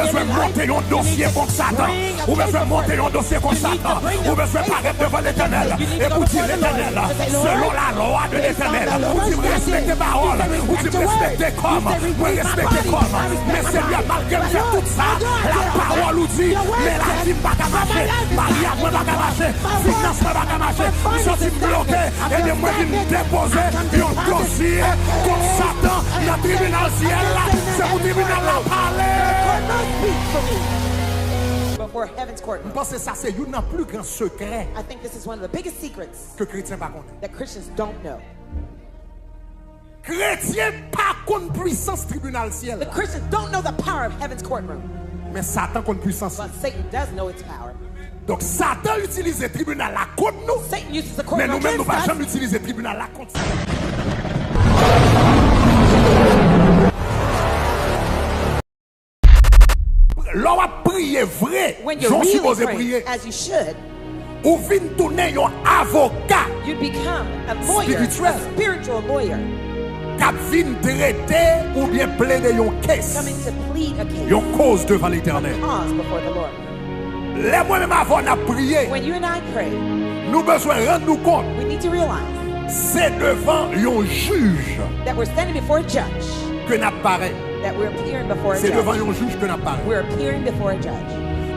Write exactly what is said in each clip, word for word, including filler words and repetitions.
bezwen monte yon dosye kont Satan. Ou bezwen monte yon dosye kont Satan. Ou bezwen parèt devan Letènèl. Epi w di, Letènèl, selon la lwa de Letènèl, ou di, m respekte pawòl, ou di, m respekte kò m, mwen respekte kò m. Men Senyè, malgre m fè tout sa, la pawòl ou di, men la di m pa ka mache, maryaj mwen pa ka mache, finans mwen pa ka mache, m santi m bloke, ebyen mwen vin depoze yon dosye kont Satan nan tribinal syèl la. Se pou tribinal la pale. Before heaven's courtroom. M panse sa se youn nan pli gran sekrè I think this is one of the biggest secrets ke kretyen pa konnen. That Christians don't know. Kretyen pa konn pwisans tribinal syèl The la. Christians don't know the power of heaven's courtroom. Men Satan konn pwisans But li. Satan does know its power. Donk Satan itilize tribinal la kont nou. Satan uses the Men courtroom nou menm nou pa against janm us. Itilize tribinal la kont Satan. Lè w ap priye vre, When jan you w really sipoze pray priye, as you should, ou vin tounen yon avoka you become a lawyer, Spiritual. A spiritual lawyer. K ap vin trete oubyen plede yon kes, Coming to plead a case, yon koz devan Letènèl. Cause before the Lord. Lè mwen menm avè w n ap priye, When you and I pray, nou bezwen rann nou kont we need to realize se devan yon jij that we're standing before a judge, ke n ap parèt. That we're appearing before a Se devan judge. Yon jij ke n ap parèt. We're appearing before a judge.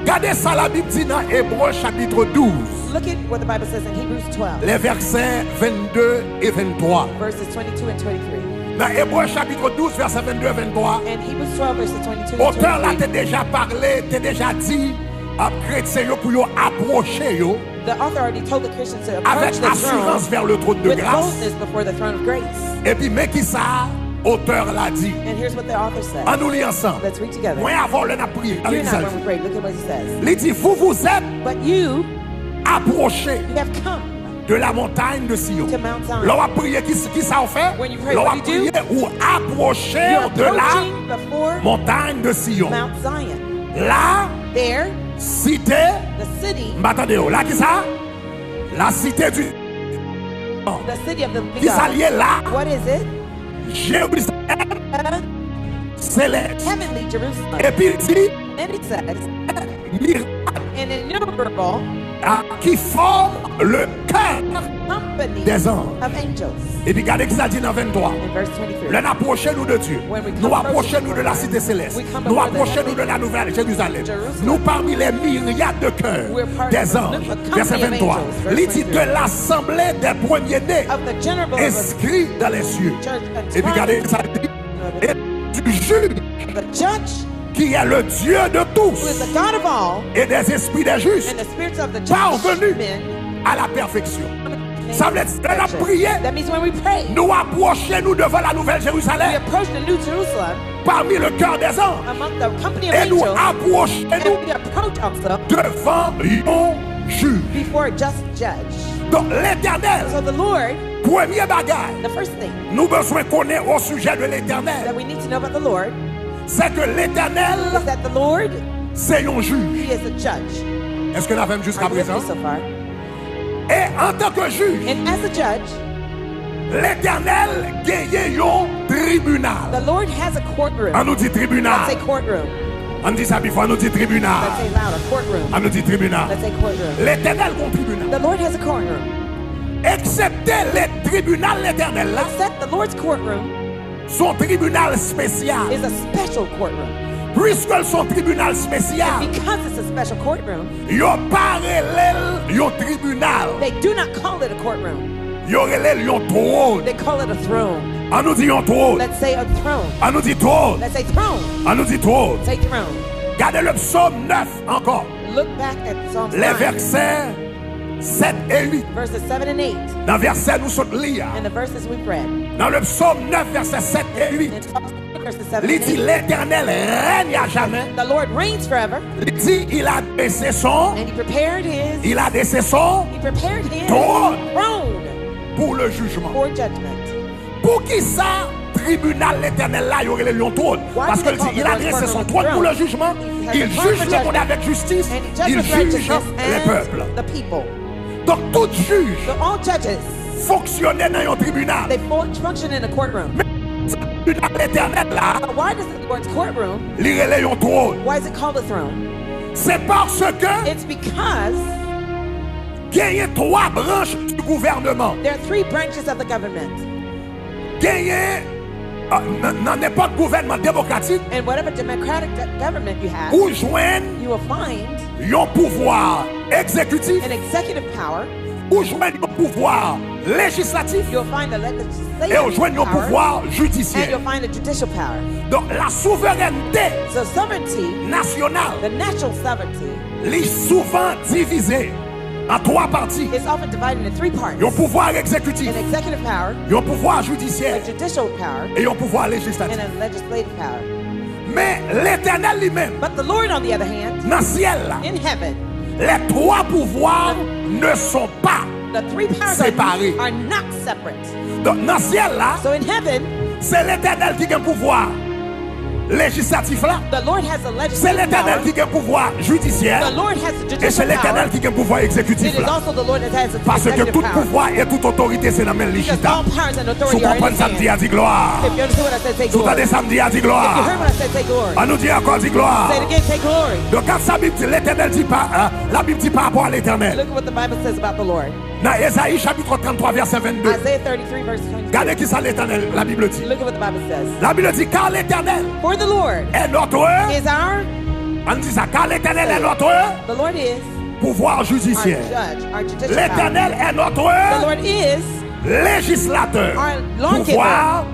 Gade sa Labib di nan Ebre chapit douz, Look at what the Bible says in Hebrews twelve, les versets vennde e venntwa. Verses twenty-two and twenty-three. Nan Ebre chapit douz, vèsè vennde e venntwa, And Hebrews twelve, verses twenty-two otè la and te deja pale, te deja di a kretyen yo pou yo apwoche yo The author already told the Christians to approach avèk the asirans throne vè le twòn de with gras. Boldness before the throne of grace. Epi men ki sa otè la di. And here's what the author says. An nou li ansanm. Let's read together. Mwen avè w lè n ap priye. Gade You and ki sa I, l when we di. pray, look at what he says. Li di, vous vous êtes But you approchés have come de la montagne de Sion. To Mount Zion. Lè w ap priye, ki, ki sa w fè? When you pray, Lè w what ap do you do? Priye, ou apwoche You're w de la approaching before montagne de Sion. Mount Zion. La There, cité, the city, m pa tande w. La ki sa? La cité du the city of the living Ki sa God. L ye la? What is it? Jérusalem The céleste. Heavenly Jerusalem. Epi l di, Then it says, miracle an innumerable ah, qui forme le cœur company des anges. Of angels. Epi gade ki sa l di nan venntwa. In verse twenty-three. Lè n apwoche nou de Dye, When we come nou closer apwoche to nou de la God, cité céleste, we come nou before the apwoche nou heavenly de la nouvelle Jérusalem, Jerusalem. Nou parmi les myriades de chœurs We're part des of a anges. company Vèsè of venntwa. Angels, verse Li di de twenty-three. L'assemblée des premiers-nés Of the general of inscrits dans les cieux. Church and Epi gade ki sa l di. Et du juge The judge, qui est le Dieu de tous who is the God of all, et des esprits des justes and the spirits of the parvenus just men. À la perfection. Sa vle di, lè n ap priye, That means when we pray, nou apwoche nou devan la nouvelle we Jérusalem, approach the New Jerusalem parmi le cœur des anges, among the company of e nou angels, apwoche and nou we approach also devan yon jij. Before a just judge. Donk, Letènèl, So the Lord, premye bagay the first thing nou bezwen konnen o sijè de Letènèl, that we need to know about the Lord se ke Letènèl is that the Lord, se yon jij. He is a judge. Èske n avè m jiska Are you with me prezan? So far? E antanke jij, And as a judge, Letènèl genyen yon tribinal. The Lord has a courtroom. An nou di tribinal. Let's say courtroom. An di sa pi fò, an nou di tribinal. Let's say louder, courtroom. An nou di tribinal. Let's say courtroom. Letènèl gon tribinal. The Lord has a courtroom. Eksepte le tribinal Letènèl la, Except the Lord's courtroom se yon tribinal espesyal. Is a special courtroom. Piske l se yon tribinal espesyal, Because it's a special courtroom, yo pa rele l yon tribinal. They do not call it a courtroom. Yo rele l yon twòn. They call it a throne. An nou di yon twòn. Let's say a throne. An nou di twòn. Let's say throne. An nou di twòn. Say throne. Gade le psaume neuf ankò. Look back at Psalm Les nine. Versets sept et huit. Verses seven and eight. Nan vèsè nou sot li a. And the verses we've read. Nan le psaume neuf, vèsè sept et huit. In Psalm verses seven Li and di, eight. Letènèl règne à jamais. The Lord reigns forever. Li di, il a dressé son, And he prepared his. Il a dressé son He prepared his trône throne pour le jugement. For judgment. Poukisa tribinal Letènèl la, yo rele l yon twòn? Why Paske do l they di, call il a the dressé Lord son throne? Trône pour le jugement. He has Il a throne for juge le monde judgment. Avec justice. And he judges Il with juge righteousness les and peuples. The people. Donk, tout jij So all judges, fonksyone nan yon tribinal. They fun- function in a courtroom. Men, Tribinal Letènèl la, But why does the Lord's courtroom, li rele yon twòn. Why is it called a throne? Se paske It's because genyen twa branch di gouvènman. There are three branches of the government. Genyen, ah, nan nan nenpòt gouvènman demokratik, And whatever democratic de- government you have, ou jwenn you will find yon pouvwa egzekitif, an executive power, ou jwenn yon pouvwa lejislatif, you'll find a e ou legislative jwenn yon power, pouvwa and jidisyè. you'll find a judicial power. Donk, la souverènte So sovereignty, nasyonal, the national sovereignty, li souvan divize an twa pati. Is often divided into three parts: Yon pouvwa egzekitif, an executive power, yon pouvwa a jidisyè, judicial power, e yon pouvwa and lejislatif. a legislative power. Men Letènèl li menm, But the Lord, on the other hand, nan syèl la, in heaven, les trois pouvoirs ne sont pas the three powers séparés. Are, are not separate. Donk, nan syèl la, So in heaven, se Letènèl ki gen pouvwa lejislatif la, the Lord has the se legislative Letènèl power, ki gen pouvwa jidisyè, the Lord has the e se judicial Letènèl power, ki gen pouvwa it egzekitif is la. Also the Lord that has the Paske executive tout power. Pouvwa e tout otorite se nan men li Because chita. All powers and Si w authority are in konprann His sa m di a, hand. Di glwa. If you understand what I said, say Si w tande glory. Sa m di a, Di If you heard glwa. What I said, say glory. An nou di ankò, Di glwa. Say it again, say glory. Donk, gad sa Bib di, Letènèl di pa, euh, Labib di pa rapò a Letènèl. Look at what the Bible says about the Lord. Nan Ezayi chapit tranntrwa, vèsè vennde. Isaiah thirty-three, verse twenty-two. Gade ki sa Letènèl, Labib di. Look at what the Bible says. Labib di, car l'Éternel For the Lord est notre, is our, an di sa, car l'Éternel est notre the Lord is pouvoir our judiciaire. Judge, our judicial power. L'Éternel est notre The Lord is législateur. Our lawgiver. Pouvoir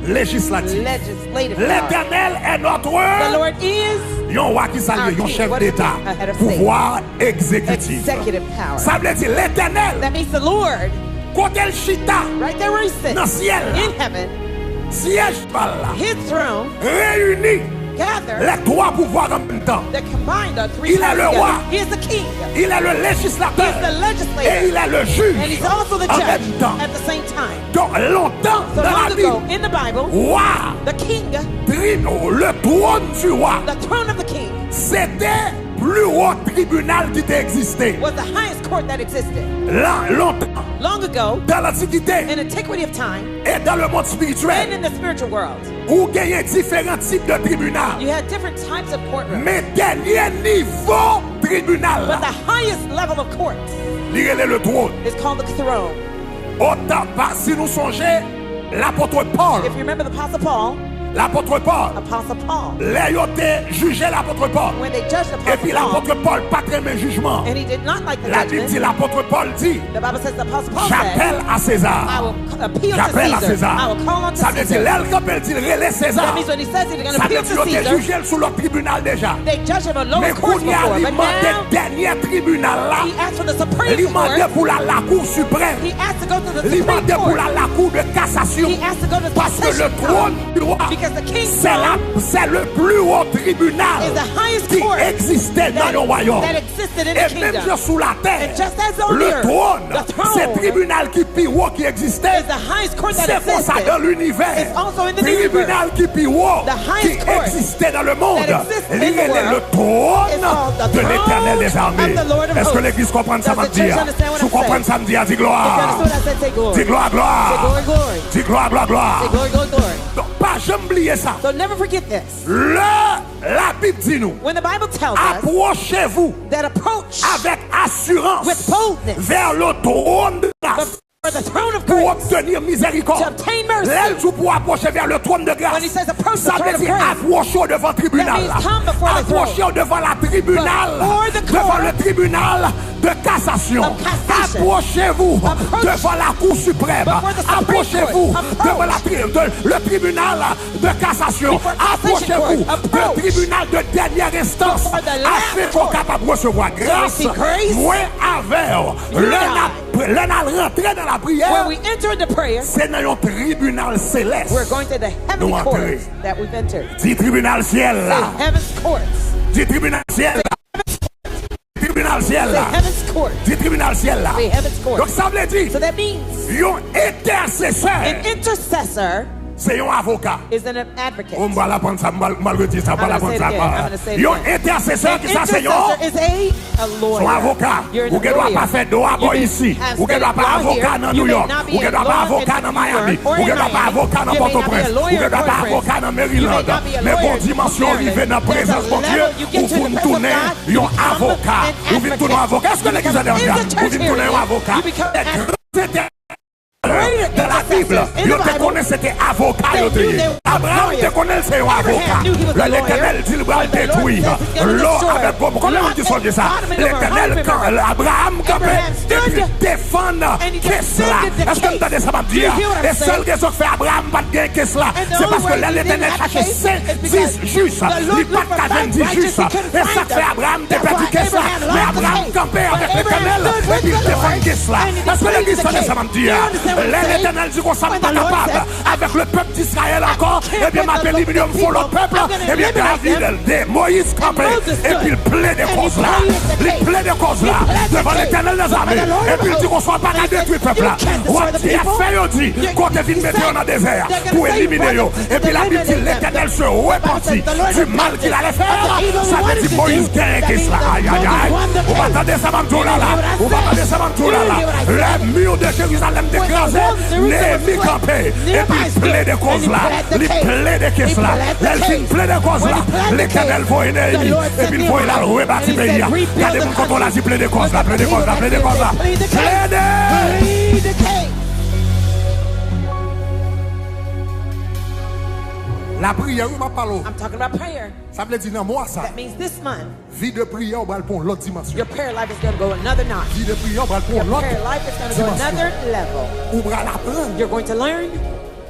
législatif. Legislative power. L'Éternel est notre The Lord is yon wa ki salye, our yon king. Chèf What is d'Eta. a head of state? Pouvwa egzekitif. Executive power. Sa vle di Letènèl, That means the Lord, kote l chita right there where He sits, nan syèl la, in heaven, syèj pa l la, His throne, reyini gather, les trois pouvoirs en même temps. That combine the three Il est powers le together. Roi. He is the king. Il est le He législateur is the legislator. Et il est le juge And he's also the en judge même temps. At the same time. Donc, longtemps So dans la long ago, Bible, in the Bible, roi, the king, tri- le trône du roi, the throne of the king, c'était plus haut tribunal qui t'existait. Was the highest court that existed. Là, longtemps, Long ago, dans l'Antiquité in antiquity of time, et dans le monde and spirituel, in the spiritual world, ou genyen diferan tip de tribinal. You had different types of courtrooms. Men dènye nivo tribinal But la, the highest level of court li rele le trône. Is called the throne. Otan pa, si nou sonje, lapot Pòl, If you remember the Apostle Paul, lapot Pòl, Apostle Paul, lè yo te jije lapot Pòl, when they judged the Apostle epi Paul, lapot Pòl pa t renmen jijman. And he did not like the Labib di, judgment. Lapot Pòl di, The Bible says the Apostle Paul J'appelle said, à César. I will appeal to J'appelle à Caesar. César. I will call on to Sa vle di, Caesar. Lè l kanpe, l di, Rele Seza. That means when he says he's going to Sa vle appeal di, to yo te Caesar, jije l sou lòt tribinal deja. They judge him on lower Men courts kounye a, before, li but mande now dènye tribinal la, He asked for the Supreme li mande Court. Pou l al Lakou Siprèm. He asked to go to the Li Supreme mande pou l Court. Al Lakou de Kasasyon. He asked to go to the Paske le Cassation trône Court. du roi, Because the king's c'est la- throne c'est le plus haut tribunal is the highest qui court existait dans that, le royaume. That existed in Et the même kingdom. Sur la terre, And just as on the le earth, trône, the throne c'est tribunal qui plus haut qui existait. Is the highest court that C'est pour ça existed. Dans l'univers, It's also in the tribunal universe. Qui plus haut The qui highest court existait dans le monde, that exists Li in the rele le world trône is called the de throne l'Éternel des of armées. The Lord of Èske hosts. Legliz konprann sa Does m ap the di church a? Understand what Si w I'm konprann saying? sa m di a, di glwa. If you understand what I said, say glory. Di glwa, glwa. Say glory, glory. Di glwa, glwa, glwa. Say glory, glory, glory. Donk, pa janm bliye sa. So never forget this. Lè Labib di nou, When the Bible tells us approchez-vous that approach avec assurance with boldness vers le trône de grâce before the throne of pour grace obtenir to miséricorde. Obtain mercy. Lè l di w pou w apwoche vè le trône de grâce, When he says, "Approach the sa vle throne of di grace," apwoche w devan tribinal that la. means come before the throne. Apwoche w devan la tribinal, Before the devan court le tribunal de cassation. Of cassation. Approchez-vous Approach devant la Cour suprême. Before the Supreme Approchez-vous Court. devant la tri- de- le tribunal de cassation. Before the cassation Approchez-vous court. Approach du tribunal de dernière instance Before the last afin qu'on court. Capable recevoir grâce. Receive grace. Mwen avè w. You Lè and n ap, lè n al rantre nan lapriyè, When we enter into prayer, se nan yon tribinal selès we're going to the heavenly nou antre. Courts that we've entered. Di tribinal syèl la. Say heaven's courts. Di tribinal syèl la. Tribinal syèl Say la. Heaven's courts. Di tribinal syèl la. Say heaven's courts. Donk sa vle di, So that means yon entèsesè an intercessor se yon avoka. Is an advocate. Oh, m pral aprann sa, m pral, m pral redi sa, m pral aprann sa. Yon entèsesè, ki sa se yon? Yon avoka. Ou gen dwa pa fè do a bò isi. Ou gen dwa pa avoka nan New York. Ou gen dwa pa avoka nan Miami. Ou gen dwa pa avoka nan Pòtoprens. Ou gen dwa pa avoka nan Maryland. Men gon dimansyon rive nan prezans Bondye, ou vin tounen yon avoka. Ou vin tounen yon avoka. Èske legliz la deja? Ou vin tounen yon avoka. Lè gran entèsesè de la Bib, yo te konnen se te avoka yo te ye. Abraram te konnen l se yon avoka. Lè Letènèl di l pral detwi Lò avèk Gomò, konbyen moun ki sonje sa? Letènèl, Abraram kanpe, epi l defann kes la. Èske n tande sa m ap di a? E sèl rezon k fè Abraram pa t gen kes la, se paske lè Letènèl chache sen, dis jis, li pa t ka jwenn dis jis. E sa k fè Abraram te pèdi kes la. Men Abraram kanpe avèk Letènèl, epi l defann kes la. Èske legliz tande sa m ap di a? Lè Letènèl di konsa, m pa kapab, avèk le pèp d Izrayèl ankò, ebyen, m ap elimine yo, m fè yon lòt pèp, ebyen, David, de, Moyiz kanpe, epi l plede kòz la. Li plede kòz la devan Letènèl dèzame, epi l di konsa, w pa ka detwi pèp la. W ap di, fè yo di, kote vin mete yo nan dezè a pou elimine yo. Epi Labib di, Letènèl se repanti du mal qu'il allait faire. Sa vle di Moyiz genyen kes la. Ayayay. Ou pa tande sa m ap di w la la? Ou pa tande sa m ap di w la la? Lè mi de Jerizalèm te kraze, Neyemi kanpe, epi l plede kòz la. Li plede kes la. Lè l fin plede kòz la, Letènèl voye Neyemi, epi l voye l al rebati peyi a. Gade moun kote w la, di, plede kòz la, plede kòz la, plede kòz la. Plede! Lapriyè, wi, m ap pale w. I'm talking about prayer. Sa vle di nan mwa sa, That means this month, vi de priyè w pral pran yon lòt dimansyon. Your prayer life is going to go another notch. Vi de priyè w pral pran yon lòt dimansyon. Your prayer life is going to go another level. Ou pral aprann. You're going to learn.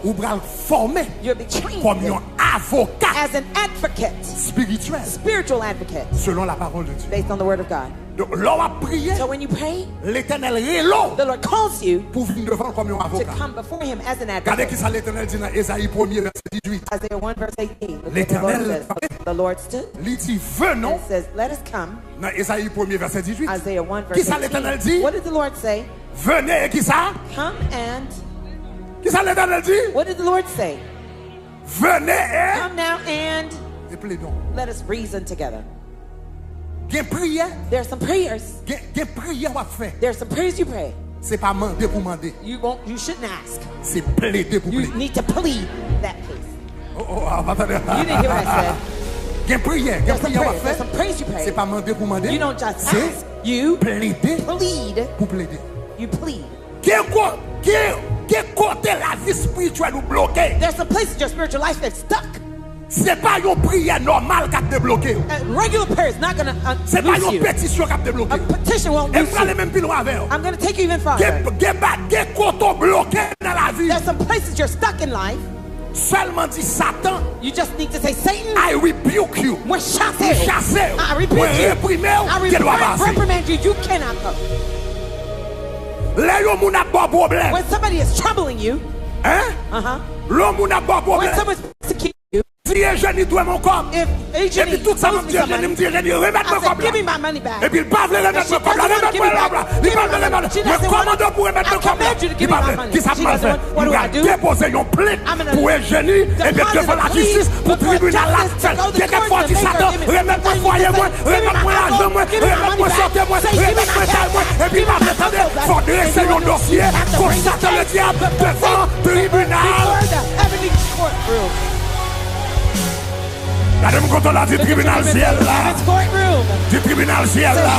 Ou pral fòme. You'll be trained kòm yon avoka, as an advocate, spirityèl, spiritual advocate, selon la parole de Dieu. Based on the word of God. Donk, lè w ap priye, So when you pray, Letènèl rele w, the Lord calls you, pou vin devan l kòm yon avoka. To come before him as an advocate. Gade ki sa Letènèl di nan Ezayi premye, vèsè dizuit. Isaiah one verse eighteen. Look what the Lord says. Letènèl kanpe. The Lord stood, li di, venons. And says, "Let us come." Nan Ezayi premye, vèsè dizuit. Isaiah one verse eighteen. Ki sa Letènèl di? What did the Lord say? Venez, e ki sa? Come and. Ki sa Letènèl di? What did the Lord say? Venez e. Come now and. E pledon. Let us reason together. Gen priyè. There are some prayers. Gen, gen priyè w ap fè. There are some prayers you pray. Se pa mande pou mande. You won't. You shouldn't ask. Se plede pou plede. You need to plead that case. Oh, oh, ah, pa tande. You didn't hear what I said. Gen priyè, gen priyè w ap fè. There's some prayers you pray. Se pa mande pou mande. You don't just ask. You plead. Se plede pou plede. You plead. Gen ko-, gen, gen kote lavi espirityèl ou bloke. There's some places your spiritual life is stuck. Se pa yon priyè nòmal k ap debloke w. A regular prayer is not gonna, uh, loose you. Se pa yon petisyon k ap debloke w. A petition won't loose you. E m prale menm pi lwen avè w. I'm gonna take you even farther. Gen, gen ba-, gen kote w bloke nan lavi. There's some places you're stuck in life. Sèlman di, Satan, You just need to say, "Satan, I rebuke you." Mwen chase w. Mwen chase w. I rebuke you. Mwen reprime w. I re-, Gen dwa pa I pase. Reprimand you. You cannot go. Lè yon moun ap ba w pwoblèm. When somebody is troubling you, Hein? Uh-huh. Lè yon moun ap ba w pwoblèm. When someone's persecuting you, Di Ejeni dwe m yon kòb. If Ejeni owes me some money, epi tout sa m ap di Ejeni, m di Ejeni, remèt mwen kòb la. I said, "Give me my money back." Epi l pa vle remèt mwen kòb la. Remèt mwen kòb la. Li pa vle remèt. Mwen kòmande w pou remèt mwen kòb la. Li pa vle. Kisa m pral fè? M pral depoze yon plent pou Ejeni, epi devan lajistis, pou tribinal la fè l. Gen kèk fwa w di Satan, remèt mwen fwaye mwen, remèt mwen lajan mwen, remèt mwen sante mwen, remèt mwen kay mwen, epi l pa vle tande. Fò w drese yon dosye kont Satan ledyab devan tribinal. Gade m kote w la, di tribinal syèl la. Di tribinal syèl la.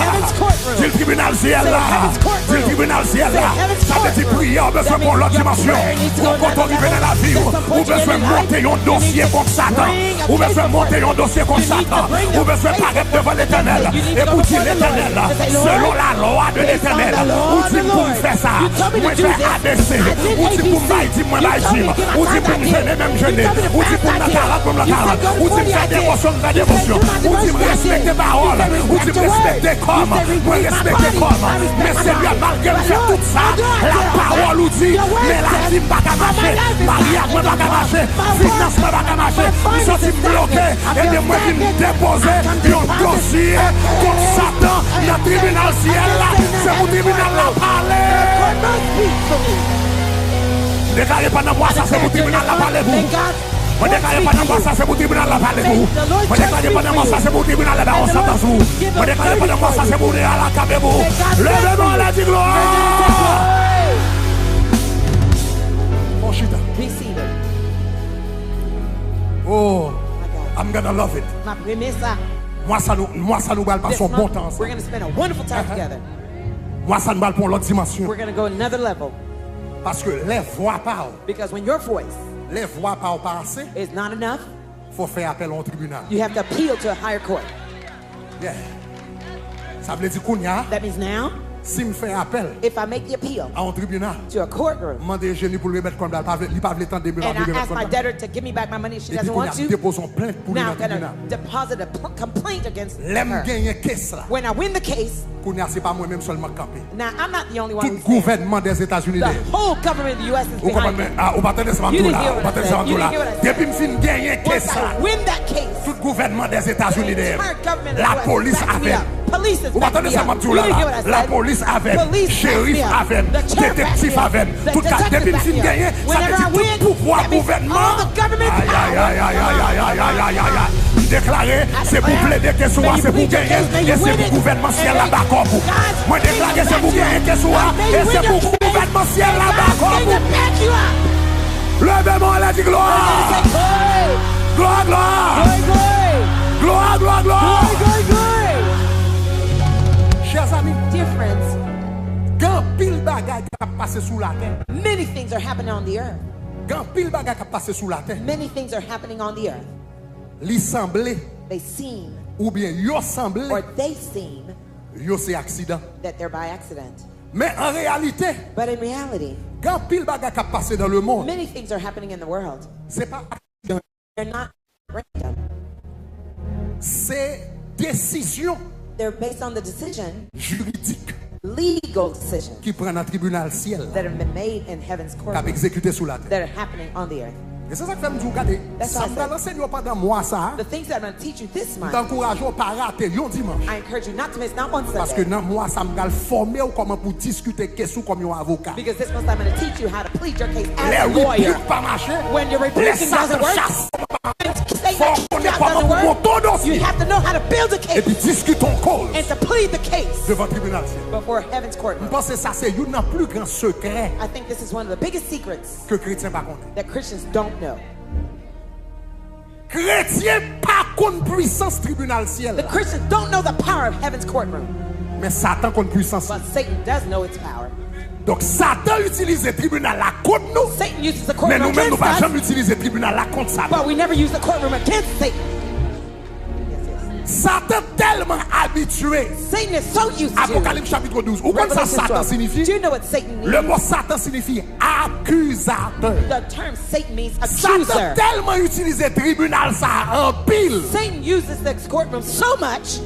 Di tribinal syèl la. Di tribinal syèl la. Sa vle di priyè w bezwen pran yon lòt dimansyon. Ou kote w rive nan lavi w, ou bezwen monte yon dosye kont Satan. Ou bezwen monte yon dosye kont Satan. Ou bezwen parèt devan Letènèl. Epi w di, Letènèl, selon lalwa de Letènèl, ou di m pou m fè sa. Mwen fè A B C. Ou di pou m bay dim, mwen bay dim. Ou di pou m jene, menm jene. Ou di pou m nan karant, pou m nan karant. Ou di m fè devosyon, m fè devosyon. Ou di m respekte pawòl. Ou di m respekte kò m, mwen respekte kò m. Men Senyè, malgre m fè tout sa, lapawòl ou di, men lavi m pa ka mache, maryaj mwen pa ka mache, finans mwen pa ka mache, m santi m bloke, ebyen mwen vin depoze yon dosye kont Satan nan tribinal syèl la. Se pou tribinal la pale. Deklare pandan mwa sa se pou tribinal la pale pou ou. Mwen deklare pandan mwa sa se pou tribinal la pale pou ou. Mwen deklare pandan mwa sa se pou tribinal la ba yon santans pou ou. Mwen deklare pandan mwa sa se pou tribinal la kanpe pou ou. Leve men w anlè, di glwa. Fò chita. Be seated. Oh, I'm gonna love it. M ap renmen sa. Mwa sa nou, mwa sa nou pral pase yon bon tan ansanm. This month, we're gonna spend a wonderful time together. Mwa sa nou pral pran yon lòt dimansyon. We're gonna go another level. Paske lè vwa pa w, Because when your voice lè vwa pa w pa ase, is not enough, fò fè apèl a yon tribinal. You have to appeal to a higher court. Yeah. Sa vle di kounye a, That means now, si m fè apèl if I make the appeal a yon tribinal, to a courtroom, m mande jeni pou l remèt kòb la, li pa vle, li pa vle tande m, li pa and vle I remèt ask kòb my la. Debtor to give me back my money, she Epi doesn't kounye a, want m to, depoze yon plent pou li now nan I'm gonna tribinal. Deposit a p- complaint against Lè m her. Genyen kes la, When I win the case, kounye a se pa mwen menm sèlman k kanpe. Now, I'm not the only one who's there. Tout gouvènman Dèzetazini dèyè. The whole government of the U S is behind me. Ou konprann mwen? Ah, ou pa tande sa m ap di w la. You didn't hear what I said. Ou pa tande sa m ap di w la. You didn't hear what I said. Depi m fin genyen kes la, Once I win that case, tout gouvènman Dèzetazini dèyè m. The entire government of the U S is backing me up. Lapolis avè m. Police is backing me up. Ou pa tande sa m ap di w la? You didn't hear what I said. Lapolis avè m. Police backs me up. Cherif avè m. The sheriff backs me up. Detektif avè m. Tout ka, depi m fin genyen, sa vle di tout pouvwa gouvènman. Ayayayayayayayayayay. M deklare, se pou plede kes ou a, se pou genyen, e se pou gouvènman syèl la ba kòb ou. Mwen deklare, se pou genyen kes ou a, e se pou gouvènman syèl la ba kòb ou. Leve men w anlè, di glwa. Glwa, glwa. Glwa, glwa, glwa. Chè zanmi, Dear friends, gen anpil bagay k ap pase sou latè. Many things are happening on the earth. Gen anpil bagay k ap pase sou latè. Many things are happening on the earth. Li sanble, They seem, oubyen yo sanble, or they seem, yo se aksidan. That they're by accident. Men an reyalite, But in reality, gen anpil bagay k ap pase nan lemonn. Many things are happening in the world. Se pa aksidan. They're not random. Se desizyon, They're based on the decision, jiridik, legal decision, ki pran nan tribinal syèl that have been made in heaven's courtroom, k ap egzekite sou latè, that are happening on the earth. E se sa k fè m di w, gade, sa m pral anseye w pandan mwa sa a, The things that I'm gonna teach you this month, m t ankouraje w pa rate yon dimanch. I encourage you not to miss not one Sunday. Paske nan mwa sa a, m pral fòme w kòman pou w diskite kes ou kòm yon avoka. Because this month I'm gonna teach you how to plead your case as a lawyer. Lè replik pa mache, when your rebuking doesn't work, lè Satan chase w pa mache, fò w konnen kòman pou w monte yon dosye, you have to know how to build a case, epi diskite yon koz, and to plead the case, devan tribinal syèl. Before heaven's courtroom. M panse sa se youn nan pli gran sekrè, I think this is one of the biggest secrets, ke kretyen pa konnen, that Christians don't know. Kretyen pa konn pwisans tribinal syèl la. The Christians don't know the power of heaven's courtroom. Men Satan konn pwisans li. But Satan does know its power. Donk, Satan itilize tribinal la kont nou, Satan uses the courtroom against us, men nou menm, nou pa janm itilize tribinal la kont Satan. But we never use the courtroom against Satan. Satan tèlman abitye. Satan is so used to Apokalips chapit douz. Ou konn sa Satan siyifi? Do you know what Satan means? Le mo Satan siyifi akizatè. The term Satan means accuser. Satan tèlman itilize tribinal sa a anpil. Satan uses this courtroom so much,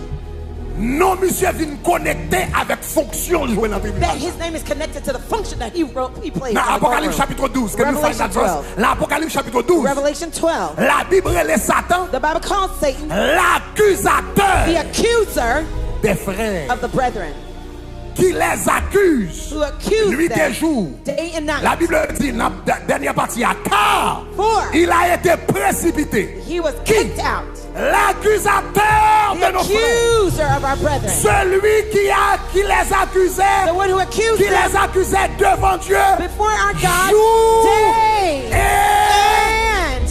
non misye vin konekte avèk fonksyon l jwe nan tribinal la. That his name is connected to the function that he wrote, he played in the courtroom. Nan Apokalips chapit douz, can you find that verse? Revelation twelve. Nan Apokalips chapit douz, Revelation twelve, Labib rele Satan, the Bible calls Satan, lakizatè, the accuser, des frères, of the brethren, qui les accuse, who accuse them, nuit et jour, day and night. La Bible dit, nan dè-, dènyè pati a, car, for, il a été précipité. He was kicked out. L'accusateur de nos frères. The accuser of our brethren. Celui qui a, qui les accusait, the one who accused them, qui les accusait devant Dieu, before our God, jour, day, and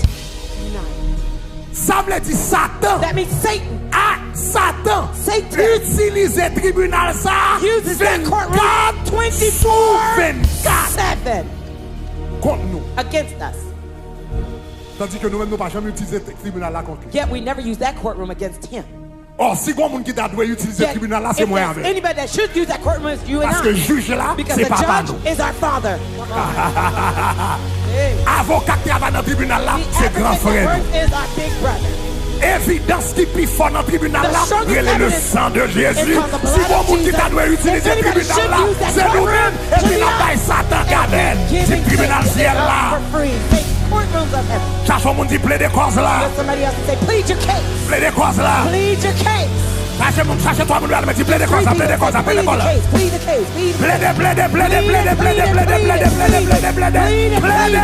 night. Sa vle di Satan. That means Satan. A, Satan. Satan. Itilize tribinal sa a uses that courtroom vennkat sou vennkat, twenty-four seven, kont nou. Against us. Tandis que nou menm, nou pa janm itilize tri-, tribinal la kont li. Yet we never use that courtroom against him. Or, si gon moun ki ta dwe itilize tribinal la, se mwen avè w. Yet, if there's anybody that should use that courtroom, it's you and I. Paske jij la, se papa nou. Because the judge is our father. Avoka k travay nan tribinal la, se gran frè nou. The advocate that works is our big brother. Evidans ki pi fò nan tribinal la, rele le sang de Jésus. The strongest evidence is called the blood of Jesus. Si gon moun ki ta dwe itilize tribinal la, se nou menm. Epi n ap bay Satan gade l. Di tribinal syèl la. If anybody should use that courtroom, it's you and I. Courtrooms of heaven. Chache yon moun di plede kòz la. Let somebody else say, "Plead your case." Plede kòz la. Plead your case. Chache moun, chache twa moun, al di plede kòz la, plede kòz la, plede kòz la. Plede, plede, plede, plede, plede, plede, plede, plede, plede, plede, plede.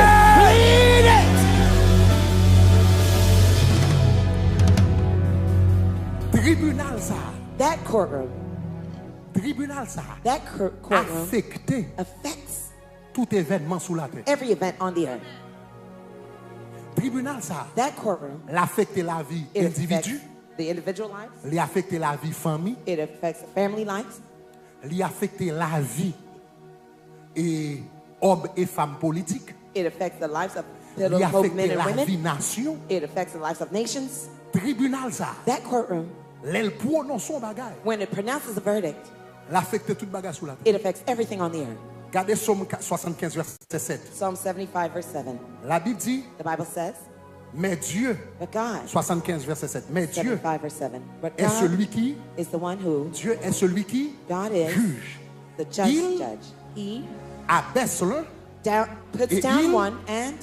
Tribinal sa, That courtroom, tribinal sa that cour- courtroom afekte affects tout evènman sou latè. Every event on the earth. Tribinal sa, that courtroom, l afekte lavi endividi, the individual lives, li afekte lavi fanmi, it affects the family lives, li afekte lavi e òm e fanm politik, it affects the lives of political men and women, li afekte lavi nasyon. It affects the lives of nations. Tribinal sa, that courtroom, lè l pwononse yon bagay, when it pronounces a verdict, l afekte tout bagay sou latè. It affects everything on the earth. Gade Sòm ka- swasannkenz, vèsè sèt. Psalm seventy-five, verse seven. Labib di, the Bible says, mais Dieu, but God, swasannkenz, vèsè sèt, mais Dieu seventy-five, verse seven. But est God celui qui, is the one who, Dieu est celui qui God is juge. The just Il judge. He abaisse l'un down, puts et down il one and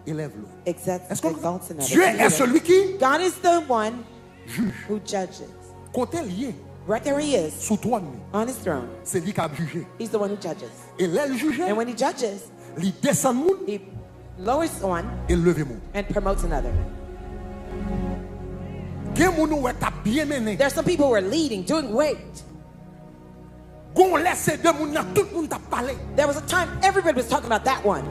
élève l'autre. Exalts, est-ce que exalts another. Dieu est celui qui God is the one juge. Who judges. Kote l ye, right there he is, sou twòn li, on his throne, se li k ap jije. He's the one who judges. E lè l jije, and when he judges, li desann moun, he lowers one, e l leve moun. And promotes another. Gen moun ou wè k ap byen mennen. There are some people who are leading, doing great. Gon lè se de moun nan tout moun t ap pale. There was a time everybody was talking about that one.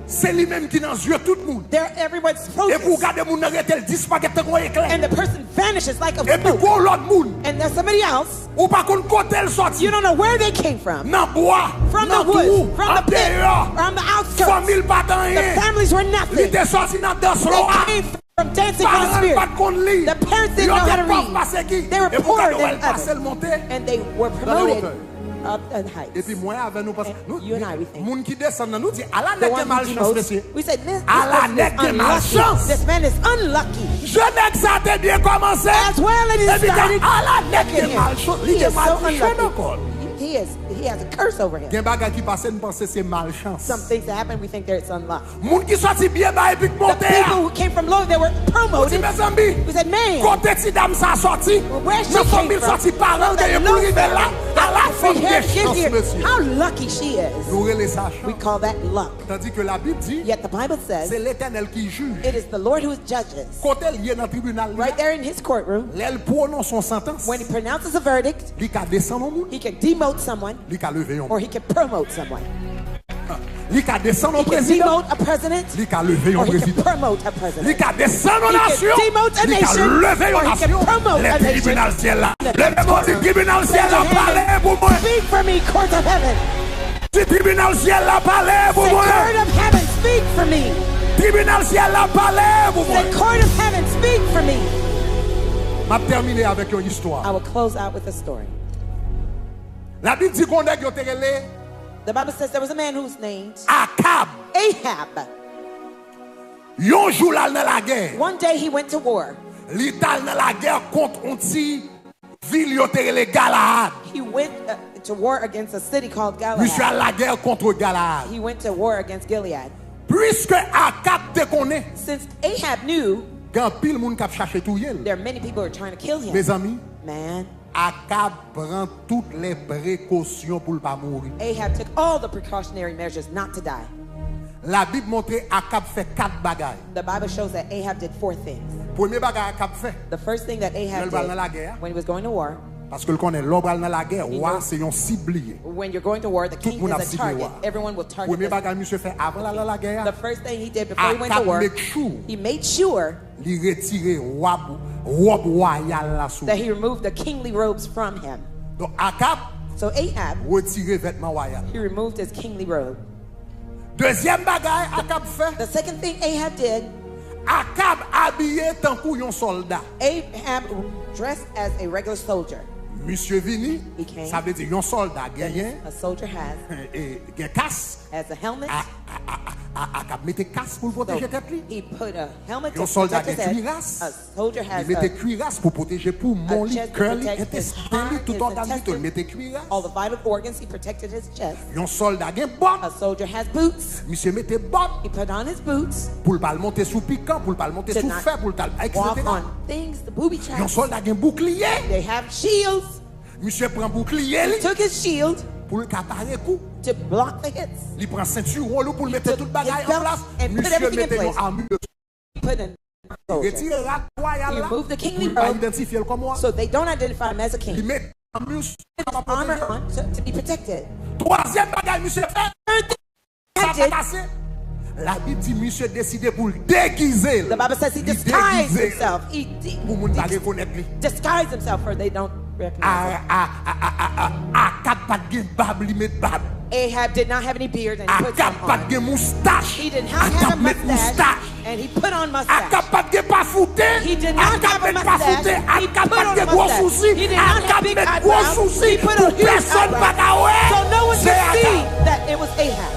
Se li menm ki nan zye tout moun. There, everyone's focused. Epi w gade moun nan rete l disparèt tankou yon eklè. And the person vanishes like a smoke. Epi gon lòt moun. And there's somebody else. Ou pa konn kote l sòti. You don't know where they came from. Nan bwa, from the woods, from the pit, from the outskirts. Fanmi l pa t anyen. The families were nothing. Li te sòti nan dans lwa. They came from dancing for the spirit. Paran l pa t konn li. The parents didn't know how to read. Yo te pòv pase ki. They were poorer than others. Epi w gade w al pase l monte nan lewotè. And they were promoted up in heights. Epi mwen avè nou panse, nou, you and I, we think, moun ki desann nan, nou di, ala nèg gen malchans, mesye. We say, this, this person is unlucky. Ala nèg gen malchans. This man is unlucky. Je nèg sa te byen kòmanse. As well as he started, look at him. Epi ala nèg gen malchans. Li gen maldiksyon nan kò l. He is so unlucky. He, he is, he has a curse over him. Gen bagay ki pase, n panse se malchans. Some things that happen, we think that it's unluck. Moun ki sòti byen ba epi k monte a. The people who came from low, they were promoted. Ou di, mezanmi, we said, man, kote ti dam sa sòti? Where she came from? Nan fanmi l sòti, paran l genyen pou l rive la. Ala fanm gen chans, mesye. How lucky she is. Nou rele sa chans. We call that luck. Tandis que la Bible dit, yet the Bible says, se Letènèl ki jij. It is the Lord who judges. Kote l ye nan tribinal li a, right there in his courtroom, lè l pwononse yon santans, when he pronounces a verdict, li ka desann yon moun, he can demote someone, li ka leve yon moun. Or he can promote someone. Li ka desann yon prezidan, he can demote a president, li ka leve yon prezidan. Or he can promote a president. Li ka desann yon nasyon, li ka leve yon nasyon. He can demote a nation, or he can promote a nation. Lè tribinal syèl la, leve men w, di, tribinal syèl la, pale pou mwen. Speak for me, court of heaven. Di, tribinal syèl la, pale pou mwen. Say, court of heaven, speak for me. Tribinal syèl la, pale pou mwen. Say, court of heaven, speak for me. M ap tèmine avèk yon istwa. I will close out with a story. Labib di gon nèg yo te rele, the Bible says there was a man whose name, Akab. Ahab. Yon jou l al nan lagè. One day he went to war. Li t al nan lagè kont yon ti vil yo te rele Galaad. He went, uh, to war against a city called Galaad. Misye al lagè kont Galaad. He went to war against Gilead. Piske Akab te konnen, since Ahab knew, gen anpil moun k ap chache touye l. There are many people who are trying to kill him. Mezanmi, man, Akab pran tout lè prekosyon pou l pa mouri. Ahab took all the precautionary measures not to die. Labib montre Akab fè kat bagay. The Bible shows that Ahab did four things. Premye bagay Akab fè, the first thing that Ahab did, lè l pral nan lagè a, when he was going to war, paske l konnen lè w pral nan lagè, wa se yon sib li ye. When you're going to war, the king is a target. Tout moun ap sible wa. Everyone will target this. Premye bagay misye fè avan l al nan lagè a, the first thing he did before he went to war, Akab make sure, he made sure li retire wab, wòb wayal la sou li. That he removed the kingly robes from him. Donk, Akab, so Ahab, retire vètman wayal la. He removed his kingly robe. Dezyèm bagay Akab fè, the second thing Ahab did, Akab abiye tankou yon sòlda. Ahab dressed as a regular soldier. Misye vini, he came, sa vle di yon sòlda genyen, a soldier has, e, gen kas, has a helmet, a, a, a, a, A- Akab mete kas pou l pwoteje tèt li. Yon sòlda gen kiras. Li mete kiras pou pwoteje poumon li, kè li, entesten li, tout ògàn li tou. Li mete kiras. Yon sòlda gen bòt. Misye mete bòt pou l pa al monte sou pikan, pou l pa al monte sou fè, pou l ta al, etsetera. Yon sòlda gen boukliye. Misye pran boukliye li pou l ka pare kou. Li pran sentiwon li pou l mete tout bagay an plas. Misye mete yon ami de Li retire rad wayal la pou yo pa idantifye l kòm wa. Li met amil sou li pou l pwoteje l. Twazyèm bagay misye fè, sa pa t ase. Labib di misye deside pou l degize l. Li degize l pou moun pa rekonèt li. A- a- a- a- a- a- Akab pa t gen bab, li met bab. Ahab did not have any beard and he put some on. Akab pa t gen moustach. He did not have a mustache, Akab met moustach. And he put on mustache. Akab pa t gen pa foute. He did not have a mustache. Akab met pa foute. He put on a mustache. Akab pa t gen gwo sousi. He did not have big eyebrows. Akab met gwo sousi pou pèsonn pa ka wè se Akab. He put on huge eyebrows so no one could see that it was Ahab.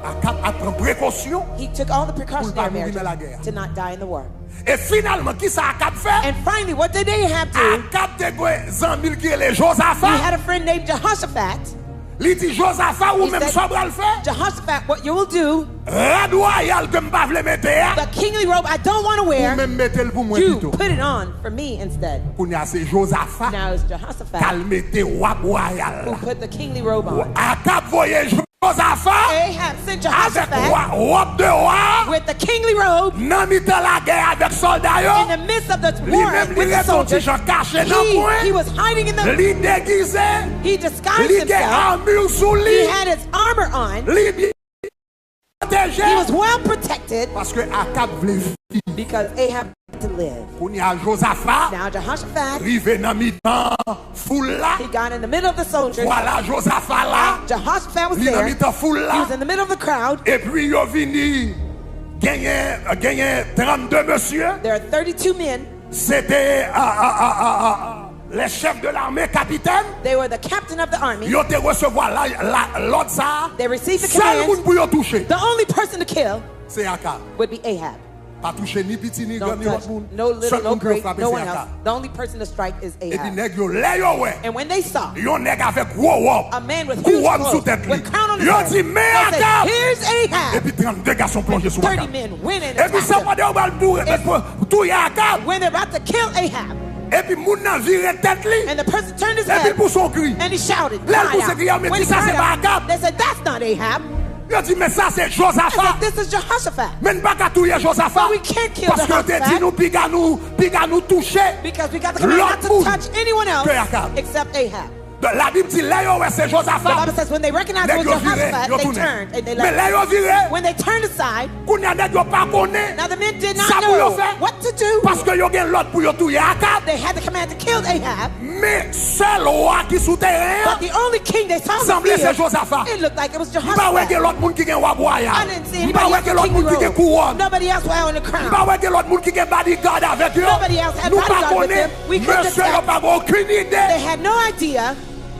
Akab ap pran prekosyon pou l pa mouri nan lagè a. He took all the precautionary measures to not die in the war. E finalman, kisa Akab fè? And finally, what did Ahab do? Akab te gen zanmi l ki rele Jozafa. He had a friend named Jehoshaphat. Li di Jozafa, ou menm sa w pral fè? Jehoshaphat, what you will do, rad wayal ke m pa vle mete a, the kingly robe I don't want to wear, ou menm mete l pou mwen pito. You put it on for me instead. Kounye a se Jozafa k al mete wab wayal la. Now it's Jehoshaphat who put the kingly robe on. Akab voye Jozafa avèk wa- wòb de wa nan mitan lagè avèk sòlda yo. Li menm li ret yon ti jan kache nan kwen. Li degize. Li gen amil sou li. Li byen pwoteje. Paske Akab vle viv. Kounye a Jozafa rive nan mitan foul la. Vwala Jozafa la. Li nan mitan foul la. Epi yo vini genyen, genyen trannde mesye. Se te, a, a, a, a, a, les chefs de l'armée, kapitèn. Yo te resevwa la, la, lòd sa a. Sèl moun pou yo touche, se Akab. Pa touche ni piti, ni gran, ni lòt moun. Sèl moun pou yo frape, se Akab. Epi nèg yo, lè yo wè yon nèg avèk gwo wòb, kouwòn sou tèt li, yo di, "Men Akab!" Epi trannde gason plonje sou Akab. Epi sa pandan yo pral tou-, tou-, touye Akab. Epi moun nan vire tèt li. Epi l pouse yon kri. Lè l pouse kri a, yo di, "Kisa, se pa Akab?" Yo di, "Men sa se Jozafa." Men n pa ka touye Jozafa, paske yo te di nou piga nou, piga nou touche lòt moun ke Akab. Donk, Labib di, lè yo wè se Jozafa, nèg yo vire, yo tounen. Men lè yo vire, kounye a nèg yo pa konnen sa pou yo fè, paske yo gen lòd pou yo touye Akab. Men sèl wa ki sou teren an sanble se Jozafa. M pa wè gen lòt moun ki gen wab wayal. M pa wè gen lòt moun ki gen kouwòn. M pa wè gen lòt moun ki gen bodyguard avèk yo. Nou pa konnen. Mesye yo pa gen okenn ide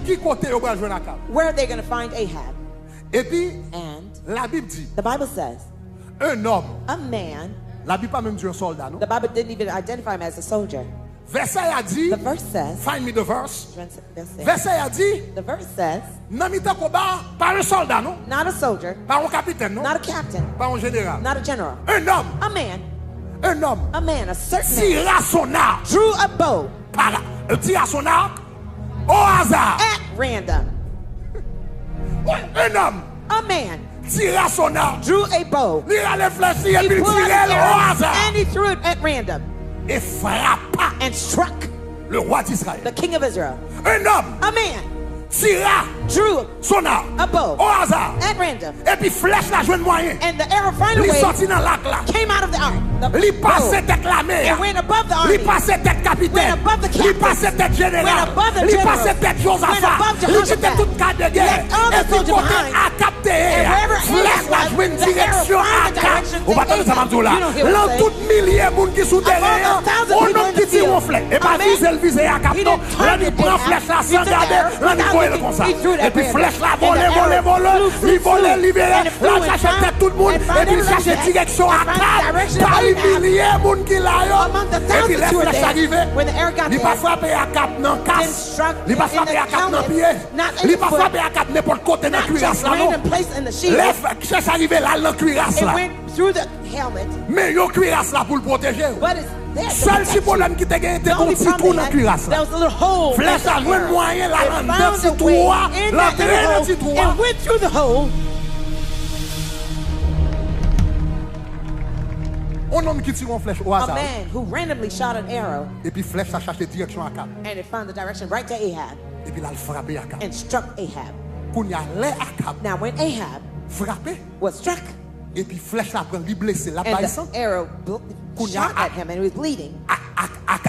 ki kote yo pral jwenn Akab. Epi, Labib di, un homme. Labib pa menm di yon sòlda, non. Vèsè a di, find me the verse. Vèsè a di, nan mitan konba a, pa yon sòlda, non. Pa yon kapitèn, non. Pa yon jeneral. Un homme. Un homme. Tira son arc. Para, tira son arc au hasard. Un homme. Tira son arc. Li rale flèch li epi l tire l au hasard. Et frappa le roi d'Israël. Un homme tira son arc au hasard. Epi flèch la jwenn mwayen. Li sòti nan lak la. Li pase tèt lame a. Li pase tèt kapitèn. Li pase tèt jeneral. Li pase tèt Jozafa. Li kite tout kad de gè. Epi kote Akab te ye a, flèch la jwenn direksyon Akab. Ou pa tande sa m ap di w la? Lan tout milye moun ki sou teren an, yon nonm ki tire yon flèch. E pa vize l vize Akab, non. Lan li pran flèch la san gade, lan li voye l konsa. Epi flèch la vole, vole, vole. Li vole, li vire, l al chache tèt tout moun, epi l chache direksyon Akab, pa imilye moun ki la yo. Epi lè flèch la rive, li pa frape Akab nan kas, li pa frape Akab nan pye, li pa frape Akab nenpòt kote nan kiras la, non. Lè flèch la rive, l al nan kiras la. Men yon kiras la pou l pwoteje w. Sèl ti pwoblèm ki te genyen, te gon ti twou nan kiras la. Flèch la jwenn mwayen l al anndan ti twou a, l antre nan ti twou a. On nonm ki tire yon flèch o aza, epi flèch la chache direksyon Akab, epi l al frape Akab. Kounye a, lè Akab frape, epi flèch la pran, li blese, l ap bay san. Kounye a,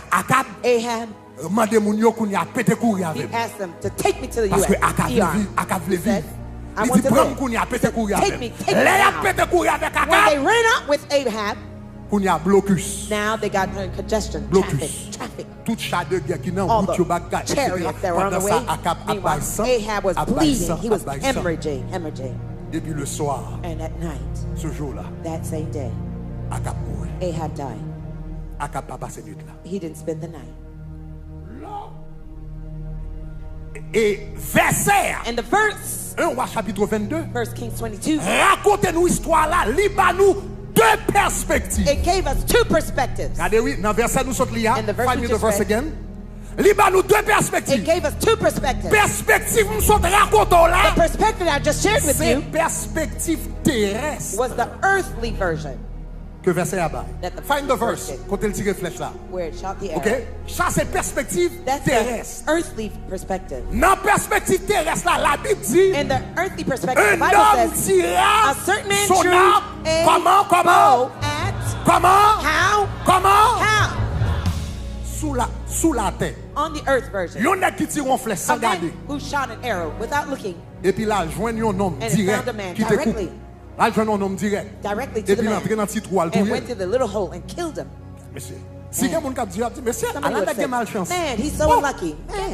Akab mande moun yo kounye a pete kouri avè m. Paske Akab vle viv, Akab vle viv. Li di, pran m kounye a, pete kouri avè m. Lè y ap pete kouri avèk Akab, kounye a, blokis. Blokis. Tout cha de gè ki nan wout yo, bagay, etsetera. Pandan sa, Akab ap bay san, ap bay san, ap bay san. Epi le swa, se jou la, Akab mouri. Akab pa pase nwit la. E vèsè a, en Wa chapit vennde, rakonte nou istwa la, li ba nou de pèspektiv. Gade wi, nan vèsè nou sot li a, find me the verse again. Li ba nou de pèspektiv. Pèspektiv m sot rakonte w la, se pèspektiv terès. Ke vèsè a bay. Find the verse. Kote l tire flèch la. Ok? Sa se pèspektiv terès. Nan pèspektiv terès la, Labib di, un homme tira son arme, kòman, kòman, kòman, kòman, sou la, sou latè. Yon nèg ki tire yon flèch san gade. Epi l al jwenn yon nonm dirèk ki te koupe. L al jwenn yon nonm dirèk. Epi l antre nan ti twou a, l touye l. Mesye, si gen moun k ap di, y ap di, mesye, ala nèg gen malchans.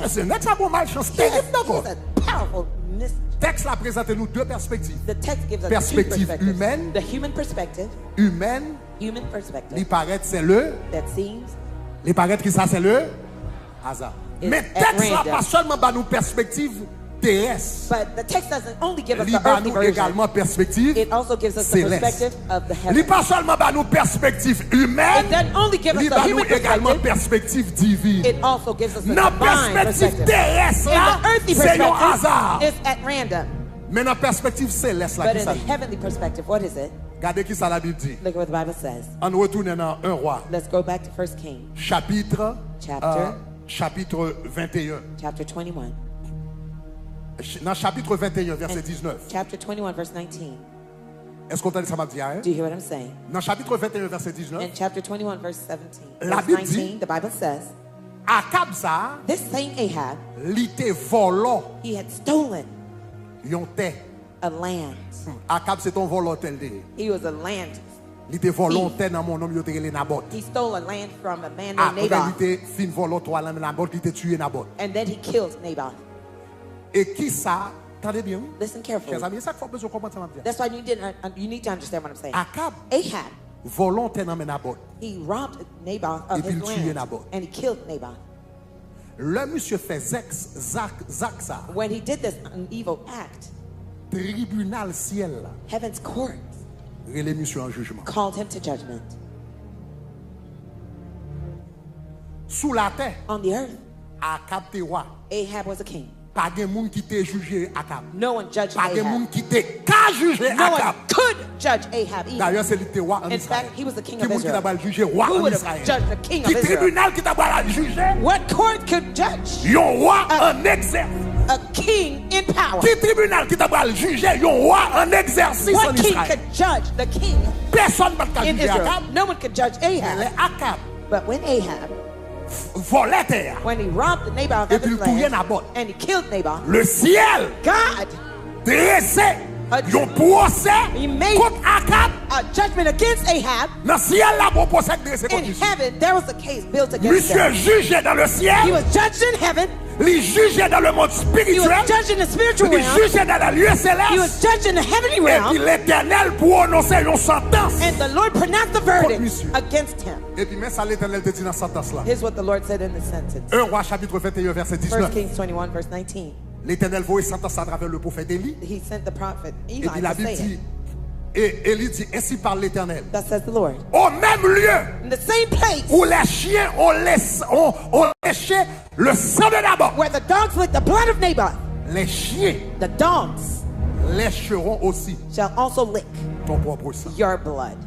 Mesye, nèg sa gon malchans terib nan kò. Tèks la prezante nou de pèspektiv. Pèspektiv imèn, imèn, li parèt se le, li parèt ki sa, se le aza. Men tèks la pa sèlman ba nou pèspektiv terès. Li ba nou egalman pèspektiv selès. Li pa sèlman ba nou pèspektiv imèn, li ba nou egalman pèspektiv divin. Nan pèspektiv terès la, se yon aza. Men nan pèspektiv selès la, ki sa l ye? Gade ki sa Labib di. Ann retounen nan en Wa. Chapit, euh, chapit venteyen. Nan chapit venteyen, vèsè diznèf. Èske w tande sa m ap di a, en? Nan chapit venteyen, vèsè diznèf, Labib di, Akab sa a, li te vòlò yon tè. Akab se te yon vòlò tè l te ye. Li te vòlò yon tè nan men yon nonm yo te rele Nabòt. Apre li te fin vòlò tè a nan men Nabòt, li te tiye Nabòt. E kisa, tande byen wi. Chèzami, e sa k fè w bezwen konprann sa m ap di a. Akab vòlò yon tè nan men Nabòt. Epi l tiye Nabòt. Lè misye fè zèk, zak, zak sa, tribinal syèl la rele misye an jijman. Sou latè, Akab te wa. Pa gen moun ki te jije Akab. Pa gen moun ki te ka jije Akab. Dayè, se li ki te wa ann Izrayèl. Ki moun ki ta pral jije wa ann Izrayèl? Ki tribinal ki ta pral jije yon wa ann egzèsis? Ki tribinal ki ta pral jije yon wa ann egzèsis ann Izrayèl? Pèsonn pa t ka jije Akab. Men lè Akab vòlè tè a, epi l touye Nabòt, le syèl drese Yon pwosè kont Akab. A judgment against Ahab. Nan syèl la, gon pwosè k drese kont misye. In heaven, there was a case built against him. Misye jije dans le ciel. He was judged in heaven. Li jije dans le monde spirituel. He was judged in the spiritual realm. Li jije dans les lieux célestes. He was judged in the heavenly realm. Epi Letènèl pwononse yon santans. And the Lord pronounced the verdict against him. Epi men sa Letènèl te di nan santans la. Here's what the Lord said in the sentence. Un Roi chapitre vingt et un, verset dix-neuf. First Kings twenty-one, verse nineteen. Letènèl voye santans la atravè le pwofèt Eli. He sent the prophet Eli to say it. Epi Labib di, e Eli di, ainsi parle l'Éternel. Thus says the Lord. Au même lieu où les chiens ont, laiss- ont, ont léché le sang de Nabal, where the dogs licked the blood of Naboth, les chiens, the dogs, lécheront aussi, shall also lick, ton propre sang. Your blood.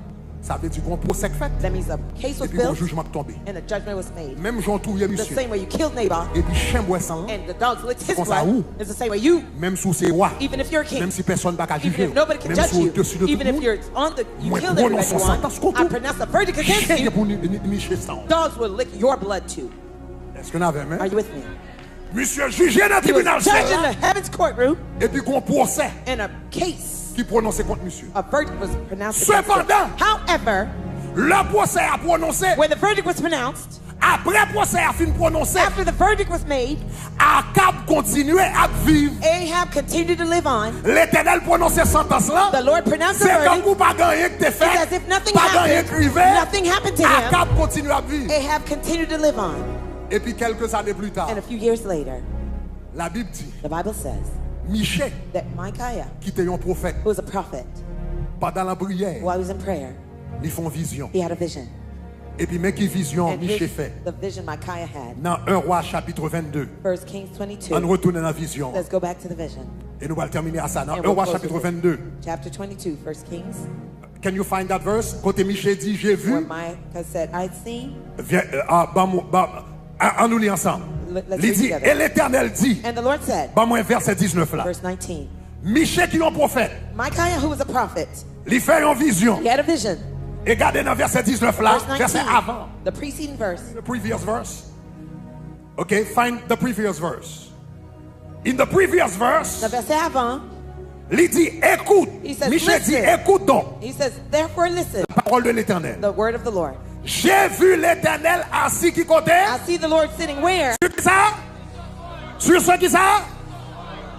Sa vle di gon pwosè k fèt. That means a case was built. Epi gon jijman k tonbe. And a judgment was made. Menm jan w touye misye. The same way you killed Naboth. Epi chen bwè san l. And the dogs licked his blood. Se konsa ou. It's the same way you. Menm si w se wa. Even if you're a king. Menm si pèsonn pa ka jije w. Even if nobody can judge you. Menm si w odesi de tout moun. Even if you're on the, you killed everybody you want. Mwen pwononse yon santans kont ou. I pronounce a verdict against you. Chen gen pou ni- ni- niche san w. Dogs will lick your blood too. Èske n avè m? Are you with me? Misye jije nan tribinal syèl la. He was judged in the heavens courtroom. Epi gon pwosè ki pwononse kont misye. And a case, a verdict was pronounced against him. Sepandan, however, lè pwosè a pwononse, when the verdict was pronounced, apre pwosè a fin pwononse, after the verdict was made, Akab kontinye ap viv. Ahab continued to live on. Letènèl pwononse santans lan. The Lord pronounced the verdict. Se tankou pa gen anyen ki te fèt. It's as if nothing happened. Pa gen anyen ki rive. Nothing happened to him. Akab kontinye ap viv. Ahab continued to live on. Epi kèlke zane pli ta, and a few years later, Labib di, the Bible says, Miche, that Micaiah, ki te yon pwofèt, who was a prophet, pandan l an priyè, while he was in prayer, li fè yon vizyon. He had a vision. Epi men ki vizyon Miche fè. And here's the vision Micaiah had. Nan un Roi chapitre vingt-deux. First Kings twenty-two. Ann retounen nan vizyon an. Let's go back to the vision. E nou pral tèmine a sa nan un Roi chapitre vingt-deux. And we'll close with it. Chapter twenty-two, First Kings. Can you find that verse? Kote Miche di, j'ai vu. Where Micah said, "I seen." Vye- euh, ah, ban mwen- ban- ah, ann nou li ansanm. Let- let's read together. Li di, e Letènèl di, and the Lord said, ban mwen vèsè diznèf la. Verse nineteen. Miche ki yon pwofèt. Micaiah, who was a prophet, li fè yon vizyon. He had a vision. E gade nan vèsè diznèf la, vèsè avan. Verse nineteen, the preceding verse. The previous verse. Okay, find the previous verse. In the previous verse, nan vèsè avan, li di, écoute. He says, Miche di, listen. Écoute donc. He says, therefore listen. La parole de l'Éternel. The word of the Lord. J'ai vu l'Éternel assis ki kote? I see the Lord sitting where? Sou ki sa? Sou sa ki sa?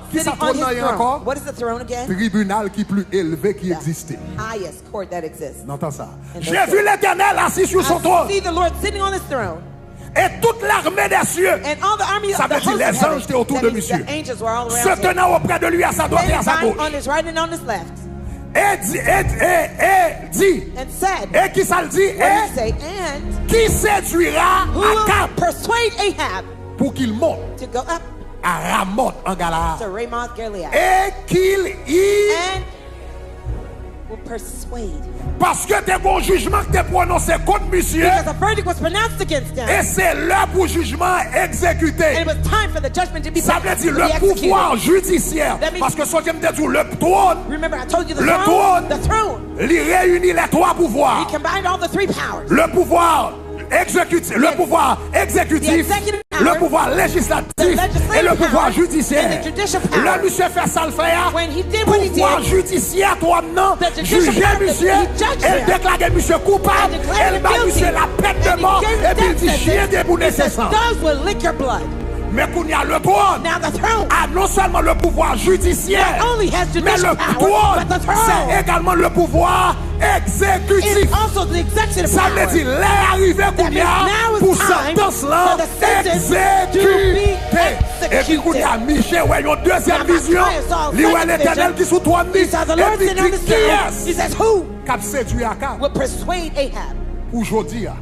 Ki sa twòn nan ye ankò? Sitting on his throne. What is the throne again? Tribinal ki pli elve ki egziste. The highest court that exists. Nan tan sa. J'ai vu l'Éternel assis sur son trône. I see the Lord sitting on his throne. Et toute l'armée des cieux, sa vle di lèzanj te otou de misye, se tenant auprès de lui à sa droite et à sa gauche. They bind on his right and on his left. E di, e, e, e di, and said, e ki sa l di? What did he say? And ki sedwira Akab, who will persuade Ahab, pou ki l monte, to go up, a Ramot an Galaad, to Ramoth Gilead, e ki l y and will persuade. Paske te gon jijman ki te pwononse kont misye. Because a verdict was pronounced against him. E se lè pou jijman an egzekite. And it was time for the judgment to be pronounced, to be executed. Sa vle di le pouvwa jidisyè. That means, paske sonje m te di w, le twòn, remember I told you the throne, the throne, li reyini lè twa pouvwa. He combined all the three powers. Le pouvoir exécutif, le pouvoir exécutif, le pouvoir législatif et le pouvoir judiciaire. Lè misye fè sa l fè a, pouvwa jidisyè twòn nan jije misye e l deklare misye koupab e l ba misye lapèn de mò epi l di chyen gen pou nese san. Men kounye a, le twòn a non sèlman le pouvoir jidisyè, men le twòn se egalman le pouvoir egzekitif. Sa vle di, lè a rive kounye a pou santans lan egzekite. Epi kounye a, Miche wè yon dezyèm vizyon. Li wè Letènèl ki sou twòn li. Epi li di, kiyès k ap sedui Akab pou jodi a,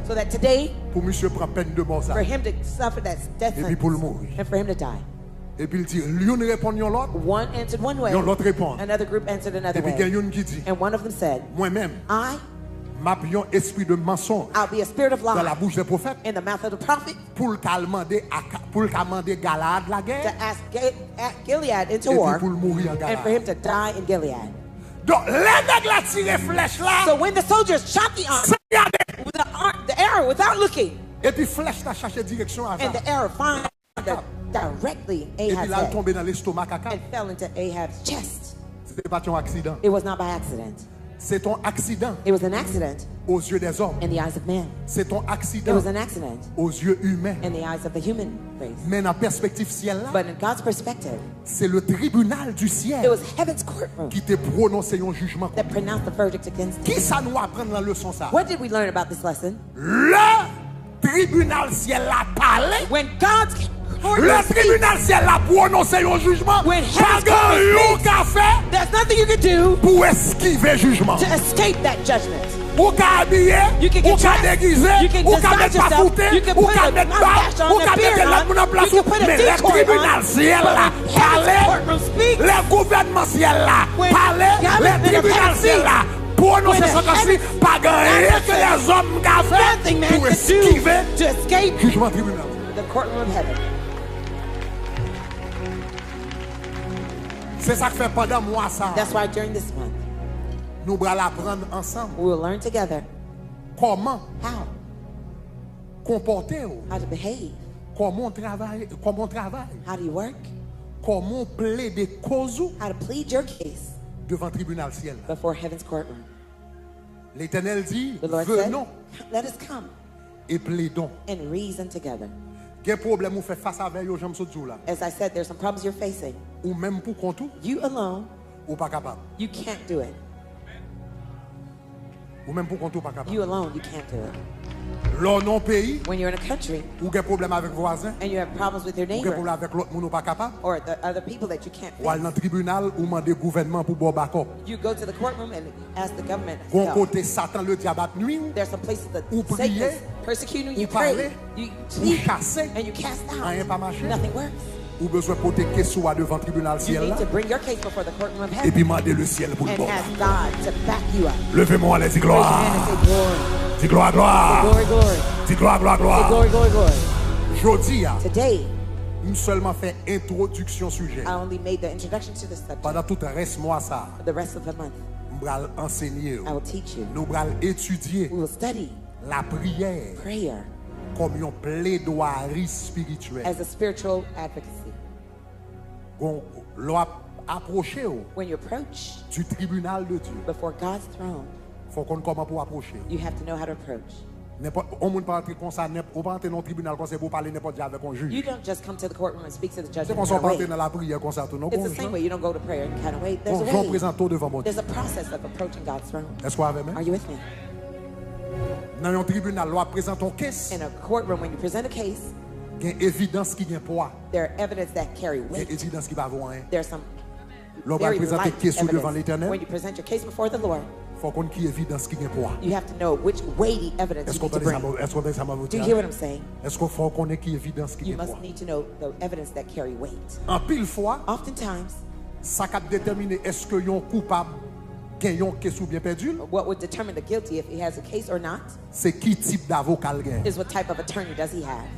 pou misye pran pèn de mò sa, epi pou l mouri? Epi l di, youn reponn yon lòt, yon lòt reponn. Epi gen youn ki di, mwen menm, m ap yon espri de mansonj dans la bouche des prophètes, pou l ka al mande Aka-, pou l ka mande Galaad lagè, epi pou l mouri an Galaad. Donk, lè nèg la tire flèch la, san gade, epi flèch la chache direksyon Akab. Epi l al tonbe nan lestomak Akab. Se pa t yon aksidan. It was not by accident. Se t yon aksidan It was an accident aux yeux des hommes. In the eyes of man. Se t yon It aksidan was an accident aux yeux humains. In the eyes of the human race. Men nan pèspektiv syèl la, But in God's perspective, se le tribinal du ciel it was heaven's courtroom ki te pwononse yon jijman kont that pronounced the verdict against him. Kisa nou aprann nan leson sa? What did we learn about this lesson? Lè tribinal syèl la pale, When God's court lè speaks, tribinal syèl la pwononse yon jijman, when pa heaven's court gen yon speaks, ka fè there's nothing you can do pou eskive jijman. To escape that judgment. Ou ka abiye, You can get ou ka dressed, degize, you can ou ka disguise met yourself, pafoute, you can ou put ka a met bag, mustache on, ou a ka mete beard lòt on, moun an plas you ou, can put a men lè decoy tribinal on, syèl la but when pale, heaven's courtroom speaks, lè gouvènman syèl la when pale, lè government of tribinal heaven syèl la speaks, pwononse when santans li, heaven pa gen anyen ke lèzòm ka fè nothing man pou can do eskive to escape jijman tribinal. The courtroom of heaven. Se sa k fè pandan mwa sa a, That's why during this month, nou pral aprann ansanm we will learn together kòman how, konpòte w, how to behave, kòman w travay, kòman w travay, how do you work, kòman w plede koz ou how to plead your case devan tribinal syèl la. Before heaven's courtroom. Letènèl di, The Lord said, venons let us come e pledons. And reason together. Gen pwoblèm ou fè fas avè yo, jan m sot di w la. As I said, there's some problems you're facing. Ou menm pou kont ou, You alone, ou pa kapab. You can't do it. Ou menm pou kont ou pa kapab. You alone, you can't do it. Lè w nan yon peyi, When you're in a country ou gen pwoblèm avèk vwazen, and you have problems with your ou gen neighbor pwoblèm avèk lòt moun, ou pa kapab. Or the other people that you can't fix, Ou al nan tribinal, ou mande gouvènman pou ba w bakòp. You go to the courtroom and ask the government for help. Gon kote Satan Ledyab ap nwi w, There's some places that ou Satan priye, is persecuting you. Ou You pray, pale, you ou speak, chase, and you cast out. Anyen pa mache. Nothing works. Ou bezwen pote kes ou a devan tribinal syèl la, You need to bring your case before the courtroom of heaven epi mande lesyèl pou l and ba w ask God to back you up. Leve men w anlè, di glwa. Raise your hand and say, "Glory." Di glwa, glwa. Say, "Glory, glory." Di glwa, glwa, glwa. Say, "Glory, glory, glory." Jodi a, Today, m sèlman fè entwodiksyon sijè. I only made the introduction to the subject. Pandan tout rès mwa sa a, For the rest of the month, m pral ansenye yo. I will teach you. Nou pral etidye We will study lapriyè prayer kòm yon pledwari espirityèl. As a spiritual advocacy. Gon, lè w ap apwoche w When you approach du tribunal de Dieu, before God's throne, fò w konn kòman pou w apwoche. You have to know how to approach. Nenpòt, yon moun pa antre konsa, nenp-, ou pa antre nan yon tribinal konsa epi w pale nenpòt jan avèk yon jij. You don't just come to the courtroom and speak to the judge Se in a konsa w kind of pa antre way. Nan lapriyè konsa tou, non, It's gon the same jan. Way. You don't go to prayer in kind of way. There's Gon a jan w way. Prezante w devan Bondye. There's a process of approaching God's throne. Èske w avè m? Are you with me? Nan yon tribinal, lè w ap prezante yon kes, In a courtroom, when you present a case, gen evidans ki gen pwa. There are evidence that carry Gen weight. Evidans ki pa vo anyen. There's some Lè w pral very prezante light kes ou devan evidence. Letènèl, When you present your case before the Lord, fò w konn ki evidans ki gen pwa. You have to know which weighty evidence Èske you w need to tande sa bring. Mwen, èske w tande sa mwen vle Do di you a? Hear what I'm saying? Èske w, fò w konnen ki evidans ki You gen must pwa? Need to know the evidence that carry weight. Anpil fwa, Oftentimes, sa k ap detèmine èske yon koupab gen yon kes oubyen pèdi l, what would determine the guilty if he has a case or not se ki tip davoka l gen. Is what type of attorney does he have.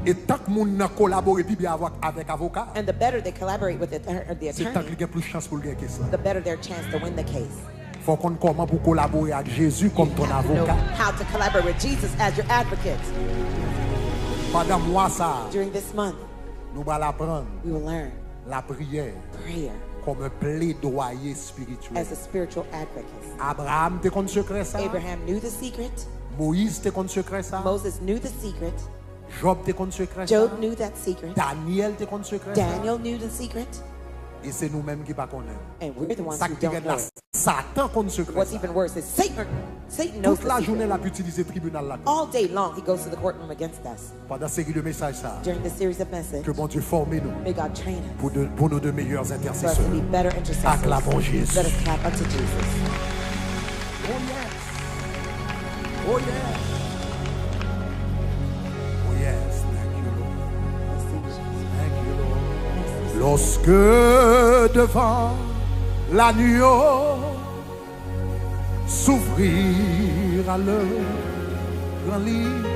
E tank moun nan kolabore pi byen avèk, avèk avoka, And the better they collaborate with the, the se tank li attorney, gen plis chans pou l gen kes la. The better their chance to win the case. Fò w konn kòman pou w kolabore ak Jezi kòm You ton have to know avoka. How to collaborate with Jesus as your advocate. Pandan mwa sa a, During this month, nou pral aprann we will learn lapriyè prayer kòm yon pledwaye espirityèl. As a spiritual advocacy. Abraham te konn sekrè sa a. Abraham knew the secret. Moyiz te konn sekrè sa a. Moses knew the secret. Jòb te konn sekrè sa a. Job knew that secret. Danyèl te konn sekrè sa a. Daniel knew the secret. E se nou menm ki pa konnen. And we're the ones who don't know it. Sa k pi rèd la, Satan konn sekrè sa a. What's even worse is Satan, Satan knows the secret. Tout lajounen l ap itilize tribinal la kont nou. All day long, he goes to the courtroom against us. Pandan seri de mesaj sa a, During this series of messages, ke Bondye fòme nou may God train us pou de, pou nou de meyè for us to entèsesè. Be better intercessors. Aklame Jezi. Let us clap unto Jesus. Oh yes. Oh yes. Oh yes. Thank you, Lord. Thank you, Lord. Lorsque devant l'agneau s'ouvrira le grand livre,